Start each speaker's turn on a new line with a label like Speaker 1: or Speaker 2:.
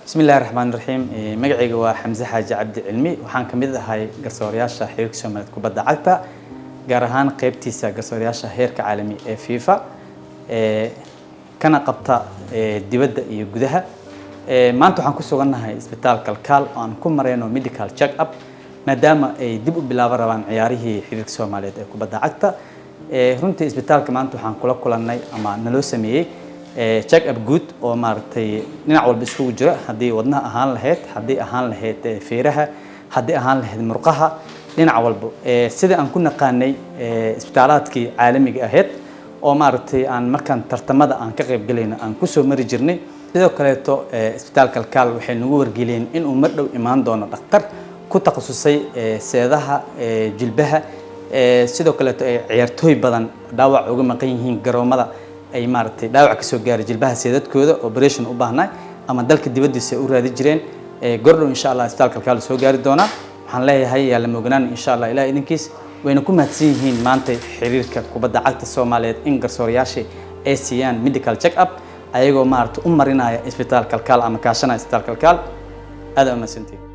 Speaker 1: Bismi Illahi Raxmaan Raxiim. Magacayga waa Xamse Xaaji Cabdi Cilmi. Waxaan ka mid ahay garsoorayaasha xiriirka Soomaaliyeed kubadda cagta, gaar ahaan qeybtiisa garsoorayaasha heerka caalami ee FIFA, kana qabta dibadda iyo gudaha. Maanta waxaan ku sugannahay Isbitaal Kalkaal oo aan ku mareyno medical check up, maadaama ay dib u bilaaban rabaan ciyaarihii xiriirka Soomaaliyeed ee kubadda cagta. Runtii isbitaalka maanta waxaan kula kulannay ama naloo sameeyey check up guud oo maaragtay dhinac walba iskugu jira, haddii wadnaha ahaan lahayd, haddii ahaan lahayd feeraha, haddii ahaan lahayd murqaha, dhinac walba, sida aan ku naqaanay isbitaalaadkii caalamiga ahayd oo maaragtay aan markaan tartamada aan ka qayb galayno aan kusoo mari jirnay. Sidoo kaleeto Isbitaal Kalkaal waxay nagu wargeliyeen inuu mar dhow imaan doono dhakhtar ku takhasusay seedaha jilbaha. Sidoo kaleeto ay ciyaartooy badan dhaawac uga maqan yihiin garoomada, ay maaragtay dhaawac kasoo gaaray jilbaha seedadkooda, operation u baahnaa ama dalka dibaddiisa ay u raadi jireen. Gordhow insha Allah Isbitaal Kalkaal soo gaari doonaa. Waxaan leeyahay yaa la mooganaan insha Allah Ilaah idinkiis. Wayna ku mahadsan yihiin maanta xiriirka kubadda cagta Soomaaliyeed in garsoorayaasha ay siiyaan medical check up, ayagoo maaragtay u marinaya Isbitaal Kalkaal ama kaashanaya Isbitaal Kalkaal. Aad u mahadsantihiin.